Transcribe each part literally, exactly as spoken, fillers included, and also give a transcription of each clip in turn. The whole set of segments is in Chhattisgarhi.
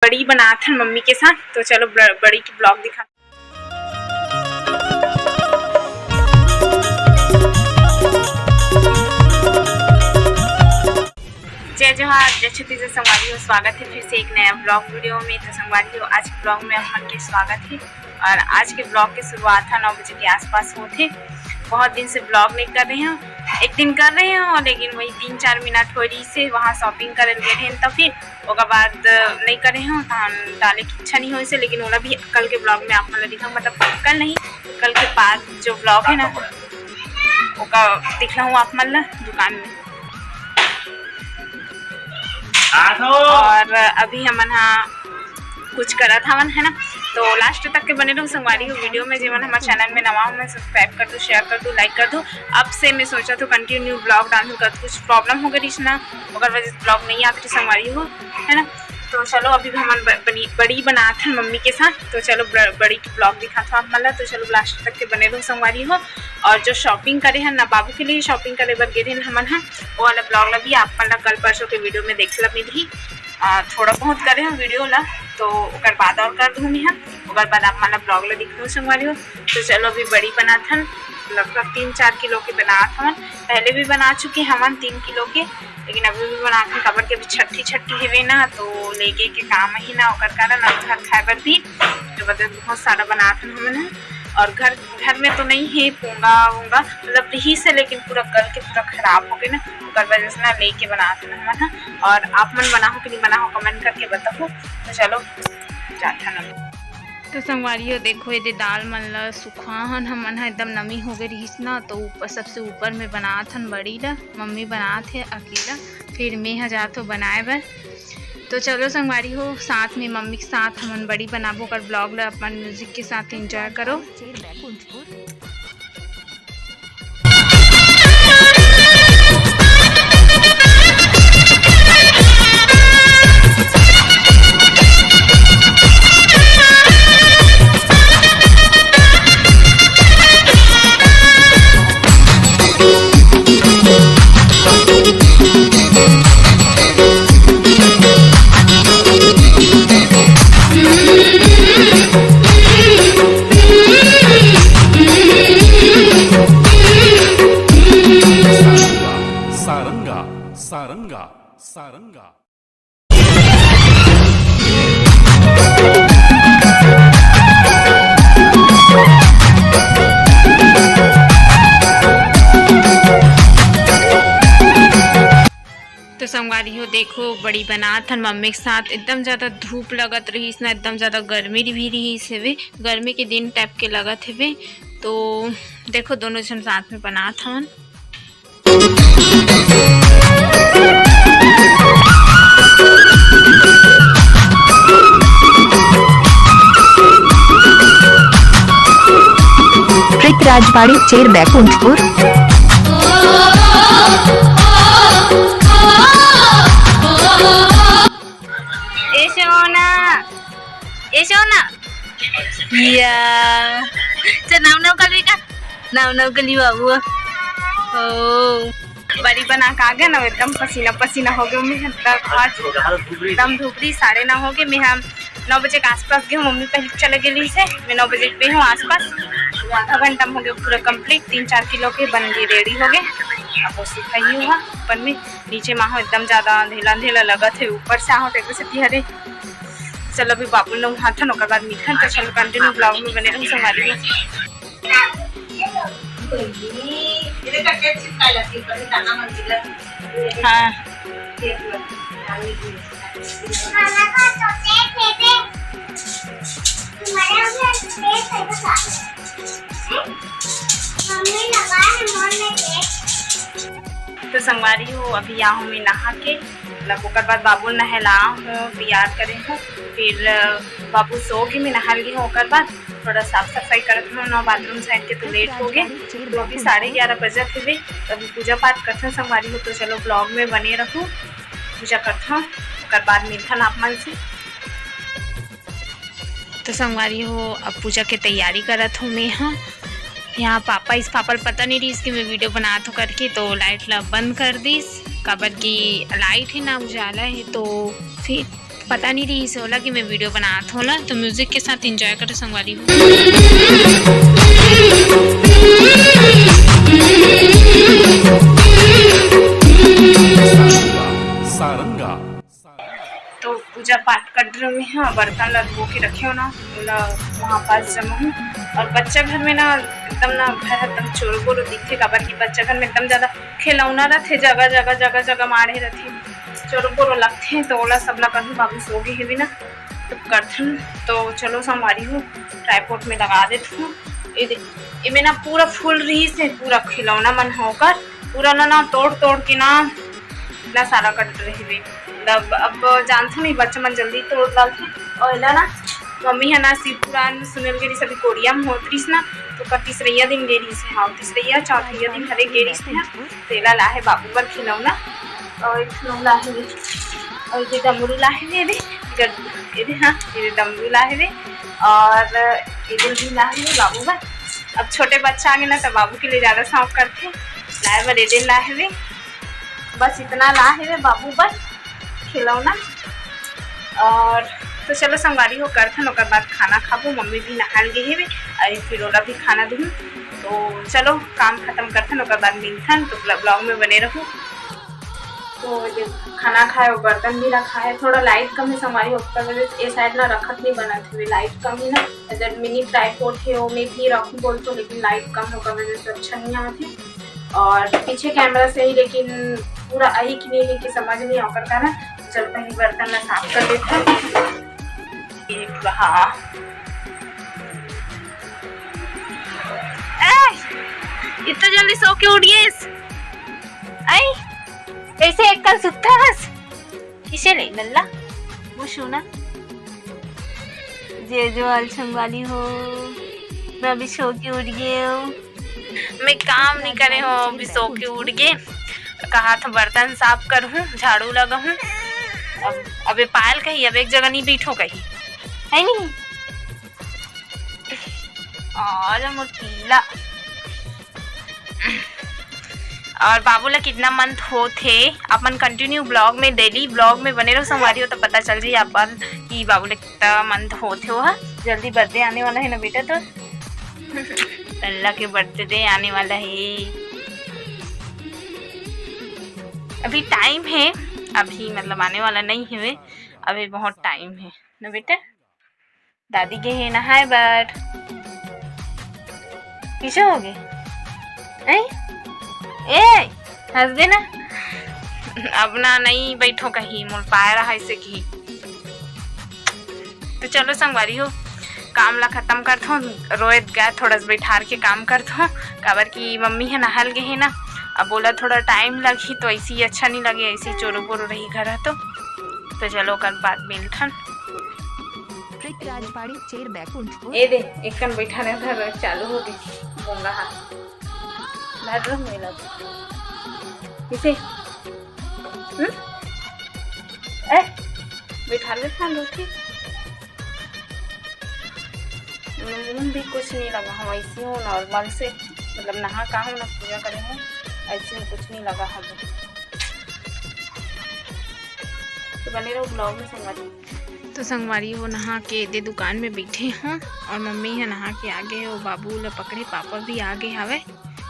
बड़ी बनात हन मम्मी के साथ, तो चलो ब-, बड़ी की vlog दिखा। जय जोहार, जय छत्तीसगढ़ संगवारी हो, स्वागत है फिर से एक नया vlog video में। तो संगवारी हो, आज के vlog में आप मन के स्वागत है और आज के vlog के शुरुआत है नौ बजे के आसपास होत हे। बहुत दिन से vlog नहीं कर रहे हूँ, एक दिन कर रहे हूँ, लेकिन वही तीन चार मिनट हो रही से वहाँ shopping करे गए रहे, तो फिर ओकर बाद नहीं करे हूँ, तहन डाले के इच्छा नहीं होइसे, लेकिन ओला भी कल के vlog में आप मन ला दिखाऊँ, मतलब कल नहीं, कल के बाद जो vlog है ना, ओका दिखलाऊँ आप मन ला दुकान में। और अभी हमन हा कुछ करत हवन, है ना, तो last तक के बने रहू संगवारी हो video में। जेमन हमारे channel में नवा हो, मैं subscribe कर दो, share कर दो, like कर दो। अब से मैं सोचा तो continue vlog डालूँ, कल कुछ problem हो गई रहिस ना, ओकर वजह से vlog नहीं आत रहिस संगवारी हो, है ना। तो चलो अभी हमन ब-, बनी, बड़ी बनात हन मम्मी के साथ, तो चलो ब-, बड़ी की vlog दिखात हूँ आप मन ला। तो चलो last तक के बने रहू संगवारी हो। और जो shopping करे हन ना, बाबू के लिए shopping करे बर गे रहेन हमन ह, वो वाला vlog ला भी आप मन ला कल परसों के video में देखे ला मिलही। आ, थोड़ा बहुत करे हूँ video ला, तो ओकर बाद और कर दूँ मैं ह, ओकर बाद आप मन ला vlog ला दिखाऊँ संगवारी हो। तो चलो अभी बड़ी बनात हन, लगभग तीन चार किलो के बनात हवन। पहले भी बना चुके हवन तीन किलो के, लेकिन अभी भी बनात हन, काबर के अभी छट्ठी छट्ठी हेवे ना, तो लेगे के काम ही ना, ओकर कारण अब घर खाए बर भी जबरदस्त बहुत सारा बनात हन हमन ह। और घर, घर में तो नहीं है पोंगा वोंगा, मतलब रहिस हे, लेकिन पूरा गल के पूरा खराब हो गए ना, ओकर वजह से ना लेके बनात हन हमन ह। और आप मन बनाहो कि नहीं बनाहो, comment करके बताओ। तो चलो जात हन। तो संगवारी हो, देखो, ये दे दाल मन ला सुखा हन हमन ह, एकदम नमी हो गए रहिस ना, तो ऊपर, सबसे ऊपर में बनात हन बड़ी ला, मम्मी बनात हे अकेला, फिर मैं ह जात हो बनाए बर। तो चलो संगवारी हो, साथ में मम्मी के साथ हमन बड़ी बनाबो, ओकर vlog ला अपन music के साथ enjoy करो। सारंगा, सारंगा, सारंगा। तो संगवारी हो, देखो, बड़ी बनात हन मम्मी के साथ। एकदम ज्यादा धूप लगत रहिस ना, एकदम ज्यादा गर्मी भी रहिस हेवे, गर्मी के दिन type के लगत हेवे। तो देखो, दोनों झन साथ में बनात हवन। पृथ्वीराजवाड़ी चेर बैकुंठपुर। ए सोना, ए सोना। या। चल, नाव नाव कर भी का? नाव नाव कर ली बाबू। ओ। बड़ी बना के आ गए ना, एकदम पसीना पसीना हो गए। मैं एकदम धूपरी, साढ़े नौ हो गए। मैं हम नौ बजे के आसपास गए हूँ, मम्मी पहले चले गई से, मैं नौ बजे पे हूँ आसपास। आधा घंटा में हो गया पूरा complete, तीन चार किलो के बन गए, ready हो गए। अब वो सिखाई हुआ ऊपर में, नीचे में हो एकदम ज्यादा अंधेला अंधेला लगत है, ऊपर से आहो तो एक से हरे। चलो अभी बाबू लोग हाथन, ओकर बाद मिलथन, तो चलो continue vlog में बने रहू संगवारी हो। हाँ। तो संगवारी हो, अभी आ हूँ मैं नहा के, मतलब ओकर बाद बाबू नहला हूँ, तैयार करे हूँ, फिर बाबू सो के मैं नहा ली हूँ, ओकर बाद थोड़ा साफ सफाई करत हूँ, नौ बाथरूम साइड के तो लेट हो गए, तो अभी साढ़े ग्यारह बजत हवे। तो अभी पूजा पाठ करथन संगवारी हो, तो चलो vlog में बने रहू, पूजा करथन, ओकर बाद मिलथन आप मन से। तो संगवारी हो, अब पूजा के तैयारी करत हूँ मैं ह। यहाँ पापा, इस पापा ल पता नहीं रहिस कि मैं video बनात हूँ करके, तो light ला बंद कर दिस, काबर कि light है ना, उजाला है, तो फिर पता नहीं रहिस हे ओला कि मैं वीडियो बनात हों ला, तो म्यूजिक के साथ एंजॉय करो संगवारी हो। सारंगा। तो पूजा पाठ कर रहे हैं, बर्तन ला धो के रखे हो ना, ओला वहाँ पास जमा हूँ। और बच्चा घर में ना एकदम ना घर एकदम चोर बोरो दिखथे, काबर कि बच्चा घर में एकदम ज्यादा खिलौना रथे, जगह जगह जगह जगह माढ़े रथे, चोर बोरो लगथे। तो ओला सब ला कभी बाबू सो गे हेवे ना, तो करथन। तो चलो संगवारी हो, ट्राइपॉड में लगा देत हूँ। ये दे, एमे ना पूरा फुल रहिस हे, पूरा खिलौना मन ह ओकर पूरा ना, ना तोड़ तोड़ के ना, ना सारा कट रहिबे। अब, अब जानथो नहीं, बच्चा मन जल्दी तोड़ डालथे। और एला ना मम्मी ह ना शिव पुराण सुने ल गे रहिस, अभी कोरिया में होत रहिस ना, तो का तीसरैया दिन गे रहिस हे, हाँ तीसरैया चौथैया दिन हरे गे रहिस हे ना, तो एला लाहे बाबू बर खिलौना। और एक ठो लाहे रे, और ये डमरू लाहे रे, ये दे, हाँ ये डमरू लाहे रे, और ये भी लाहे रे बाबू बर। अब छोटे बच्चा आगे ना, तो बाबू के लिए ज्यादा शौक करथे, लाए बर एडे लाहे रे, बस इतना लाहे रे बाबू बर खिलौना। और तो चलो संगवारी हो करथन, ओकर बाद खाना खाबो। मम्मी भी नहाल गे हेवे, अभी फिर ओला भी खाना दूँ। तो चलो काम खत्म करथन, ओकर बाद मिलथन। तो ब्लॉग में बने रहू। तो ये खाना खाए और बर्तन भी रखा है, थोड़ा लाइट कम है संगवारी हो, ओकर वजह से ये साइड ना रखत नहीं बनत हुए, लाइट कम है ना, अगर मिनी ट्राइपॉड है वो में भी रखूँ बोल तो, लेकिन लाइट कम होकर वजह से अच्छा नहीं आती। और पीछे कैमरा से ही, लेकिन पूरा आई कि नहीं है कि समझ नहीं आकर कारण। चल पहले बर्तन ला साफ कर लेते हैं। एक, हाँ। ए, इतना जल्दी सो के उठ गए? आई, कैसे एक कल सुत्ता हस? किसे ले लल्ला? वो सोना। जे जो अलछम वाली हो, मैं अभी सो के उठ गए हूँ। मैं काम नहीं करे हो, अभी सो के उठ गए। कहा था बर्तन साफ करहूँ, झाड़ू लगाहूँ। अब, अबे पायल कही, अब एक जगह नहीं बैठो कही, है नहीं? और मोर पीला। और बाबू ला कितना मंथ होत हे, अपन कंटिन्यू ब्लॉग में, डेली ब्लॉग में बने रहो संगवारी हो, तो पता चल जाई अपन कि बाबू ला कितना मंथ होत हे। वो हा जल्दी बर्थडे आने वाला है ना बेटा, तो अल्लाह के बर्थडे आने वाला है। अभी टाइम है, अभी मतलब आने वाला नहीं है, अभी बहुत टाइम है ना बेटा। दादी गे हे नहाए बर। पीछे हो गए? ऐ? ए, हंस दे ना। अब ना नहीं बैठो कहीं, मोर पाए रहा इसे की। तो चलो संगवारी हो, काम ला खत्म करथो, रोए गा थोड़ा सा बैठार के काम करथो, काबर कि मम्मी है नहाल गे हे ना, अब बोला थोड़ा टाइम लगही तो ऐसी अच्छा नहीं लगे, ऐसी चोरो बोरो रही घर है तो। तो चलो ओकर बाद मिलथन। पृथ्वीराज पाड़ी चेर बैकुंठ को। ए दे, एक कन बैठा रहे, धर रहे, चालू हो गई। बोंगा हा। धर रहे मेला। इसे। हम्म? ए, बैठा ले, हाँ, लो, ठीक। मुंह भी कुछ नहीं लगा, हम ऐसे हो नॉर्मल से, मतलब नहा का हूँ ना पूजा करे हूँ, ऐसे में कुछ नहीं लगा हम। तो बने रहो ब्लॉग में संगवारी। तो संगवारी हो नहा के दे दुकान में बैठे हों और मम्मी है नहा के आ गए हो, बाबू ला पकड़े, पापा भी आ गए हवे।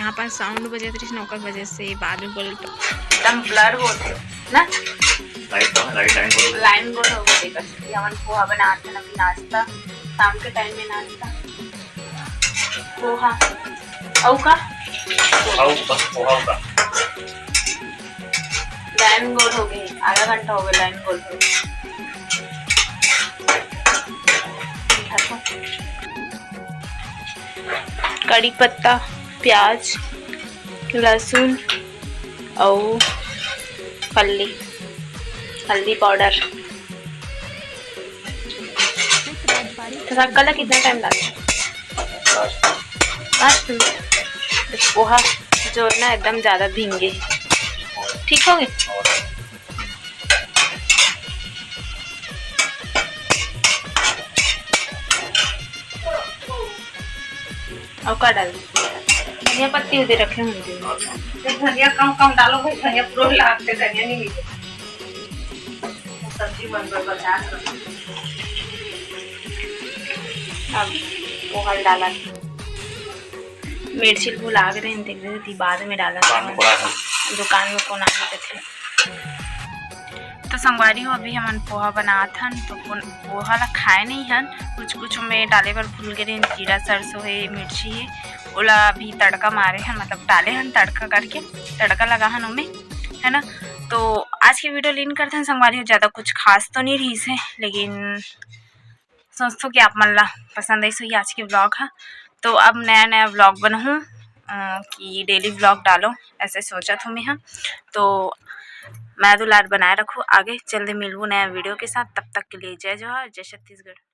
यहाँ पर साउंड बजत रहिस ना, ओकर वजह से बाद में बोल एकदम ब्लर होत हे ना। लाइट तो है, लाइट लाइन बोल। लाइन बोल हो गई, देखा ये हमन पोहा बनात हन अभी नाश्ता, शाम के टाइम में नाश्ता पोहा। अउ का? पोहा, बस पोहा का। लाइन गोल हो गई, आधा घंटा हो गया लाइन गोल हो गई। कड़ी पत्ता, प्याज, लहसुन अउ हल्दी, हल्दी पाउडर। तो शक्कर ला कितना टाइम लगथे? पाँच मिनट। पोहा जो है ना एकदम ज्यादा भींगे, ठीक हो गए। और का डाल दे? धनिया पत्ती उधर रखे होंगे। तो धनिया कम कम डालो भाई, धनिया पूरा लागते, धनिया नहीं मिले। सब अब पोहा ल डालत, मिर्ची ल भुला गे रहिन, तेकर सेती बाद में डालत हन। दुकान में कोन आही कथे। तो संगवारी हो, अभी हमन पोहा बनात हन, तो कोन पोहा ला खाए नहीं हन, कुछ कुछ में डाले बर भूल गे रहिन, जीरा, सरसों हे, मिर्ची हे, ओला अभी तड़का मारे हन, मतलब डाले हन तड़का करके, तड़का लगा हन ओमे, है ना। तो आज के वीडियो लीन करथन संगवारी हो, ज़्यादा कुछ खास तो नहीं रहिस हे, लेकिन सोचथों कि आप मन ला पसंद आइस होही आज के व्लॉग हा। तो अब नया नया व्लॉग बनाहूँ, अ, कि डेली व्लॉग डालो, ऐसे सोचत हूँ मैं हा। तो मया दुलार बनाए रखो, आगे जल्दी मिलबो नया वीडियो के साथ। तब तक के लिए जय जोहार, जय छत्तीसगढ़।